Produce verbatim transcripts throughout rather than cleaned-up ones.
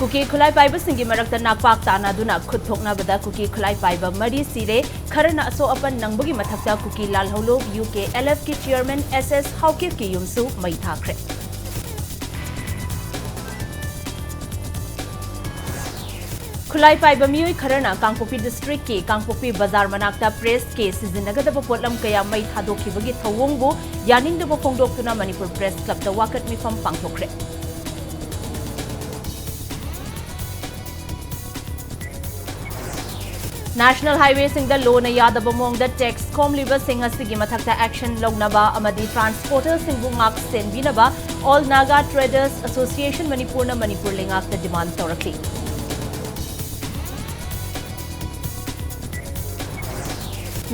ꯀꯨꯀꯤ ꯈꯨꯠꯂꯥꯏ ꯄꯥꯏꯕꯁꯤꯡꯒꯤ ꯃꯔꯛꯇ ꯅꯥꯛꯄꯥꯛ ꯇꯥꯟꯅꯗꯨꯅ ꯈꯨꯠ ꯊꯣꯛꯅꯕꯗ ꯀꯨꯀꯤ ꯈꯨꯠꯂꯥꯏ ꯄꯥꯏꯕ ꯃꯔꯤ ꯁꯤꯔꯦ꯫ ꯈꯔꯅ ꯑꯁꯣꯛ ꯑꯄꯟ ꯅꯪꯕꯒꯤ ꯃꯊꯛꯇ ꯀꯨꯀꯤ ꯂꯥꯜꯍꯧꯂꯨꯞ, ꯌꯨ ꯀꯦ ꯑꯦꯜ ꯑꯦꯐꯀꯤ ꯆꯤꯌꯔꯃꯦꯟ ꯑꯦꯁ ꯑꯦꯁ ꯍꯥꯎꯀꯤꯞꯀꯤ ꯌꯨꯝꯁꯨ ꯃꯩ ꯊꯥꯈ꯭ꯔꯦ꯫ ꯈꯨꯠꯂꯥꯏ ꯄꯥꯏꯕ ꯃꯤꯑꯣꯏ ꯈꯔꯅ ꯀꯥꯡꯄꯣꯛꯄꯤ ꯗꯤꯁꯇ꯭ꯔꯤꯛꯀꯤ ꯀꯥꯡꯄꯣꯛꯄꯤ ꯕꯖꯥꯔ ꯃꯅꯥꯛꯇ ꯄ꯭ꯔꯦꯁꯀꯤ ꯁꯤꯖꯤꯟꯅꯒꯗꯕ ꯄꯣꯠꯂꯝ ꯀꯌꯥ ꯃꯩ ꯊꯥꯗꯣꯛꯈꯤꯕꯒꯤ ꯊꯧꯑꯣꯡꯕꯨ ꯌꯥꯅꯤꯡꯗꯕ ꯐꯣꯡꯗꯣꯛꯇꯨꯅ ꯃꯅꯤꯄꯨꯔ ꯄ꯭ꯔꯦꯁ ꯀ꯭ꯂꯕꯇ ꯋꯥꯀꯠ ꯃꯤꯐꯝ ꯄꯥꯡꯊꯣꯛꯈ꯭ꯔꯦ꯫ ꯅꯦꯁꯅꯦꯜ ꯍꯥꯏꯋꯦꯁꯤꯡꯗ ꯂꯣꯅ ꯌꯥꯗꯕ ꯃꯑꯣꯡꯗ ꯇꯦꯛꯁ ꯈꯣꯝꯂꯤꯕꯁꯤꯡ ꯑꯁꯤꯒꯤ ꯃꯊꯛꯇ ꯑꯦꯛꯁꯟ ꯂꯧꯅꯕ ꯑꯃꯗꯤ ꯇ꯭ꯔꯥꯟꯁꯄꯣꯔꯇꯔꯁꯤꯡꯕꯨ ꯉꯥꯛ ꯁꯦꯟꯕꯤꯅꯕ ꯑꯣꯜ ꯅꯥꯒꯥ ꯇ꯭ꯔꯦꯗꯔꯁ ꯑꯦꯁꯣꯁꯤꯌꯦꯁꯟ ꯃꯅꯤꯄꯨꯔꯅ ꯃꯅꯤꯄꯨꯔ ꯂꯩꯉꯥꯛꯇ ꯗꯤꯃꯥꯟ ꯇꯧꯔꯛꯂꯤ꯫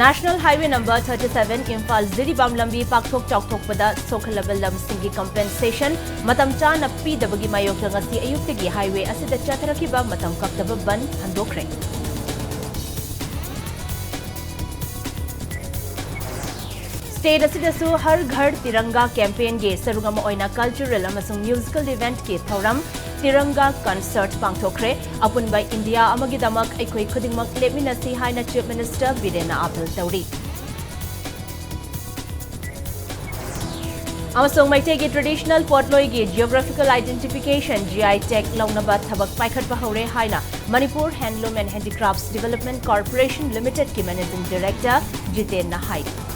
National highway number thirty seven Imphal Jiribam ꯂꯝꯕꯤ ꯄꯥꯛꯊꯣꯛ ꯆꯥꯎꯊꯣꯛꯄꯗ ꯁꯣꯛꯍꯜꯂꯕ ꯂꯝꯁꯤꯡꯒꯤ ꯀꯝꯄꯦꯟꯁꯦꯁꯟ ꯃꯇꯝ ꯆꯥꯅ ꯄꯤꯗꯕꯒꯤ ꯃꯥꯌꯣꯛꯇ ꯉꯁꯤ ꯑꯌꯨꯛꯇꯒꯤ ꯍꯥꯏꯋꯦ ꯑꯁꯤꯗ ꯆꯠꯊꯔꯛꯈꯤꯕ ꯃꯇꯝ ꯀꯛꯇꯕ ꯕꯟ ꯍꯟꯗꯣꯛꯈ꯭ꯔꯦ꯫ ꯁ꯭ꯇꯦꯠ ꯑꯁꯤꯗꯁꯨ ꯍꯔ ꯘꯔ ꯇꯤꯔꯪꯒꯥ ꯀꯦꯝꯄꯦꯟꯒꯤ ꯁꯔꯨꯛ ꯑꯃ ꯑꯣꯏꯅ ꯀꯜꯆꯔꯦꯜ ꯑꯃꯁꯨꯡ ꯃ꯭ꯌꯨꯖꯤꯀꯦꯜ ꯏꯚꯦꯟꯠꯀꯤ ꯊꯧꯔꯝ ꯇꯤꯔꯪꯒꯥ ꯀꯟꯁꯔꯠ ꯄꯥꯡꯊꯣꯛꯈ꯭ꯔꯦ꯫ ꯑꯄꯨꯟꯕ ꯏꯟꯗꯤꯌꯥ ꯑꯃꯒꯤꯗꯃꯛ ꯑꯩꯈꯣꯏ ꯈꯨꯗꯤꯡꯃꯛ ꯂꯦꯞꯃꯤꯟꯅꯁꯤ ꯍꯥꯏꯅ ꯆꯤꯐ ꯃꯤꯅꯤꯁꯇꯔ ꯕꯤꯔꯦꯟꯅ ꯑꯥꯄꯤꯜ ꯇꯧꯔꯤ꯫ ꯑꯃꯁꯨꯡ ꯃꯩꯇꯩꯒꯤ ꯇ꯭ꯔꯦꯗꯤꯁꯅꯦꯜ ꯄꯣꯠꯂꯣꯏꯒꯤ geographical identification, G I tag ꯂꯧꯅꯕ ꯊꯕꯛ ꯄꯥꯏꯈꯠꯄ ꯍꯧꯔꯦ ꯍꯥꯏꯅ Manipur handloom and handicrafts development corporation ꯂꯤꯃꯤꯇꯦꯗꯀꯤ ꯃꯦꯅꯦꯖꯤꯡ ꯗꯤꯔꯦꯛꯇꯔ ꯖꯤꯇꯦꯟꯅ ꯍꯥꯏꯔꯤ꯫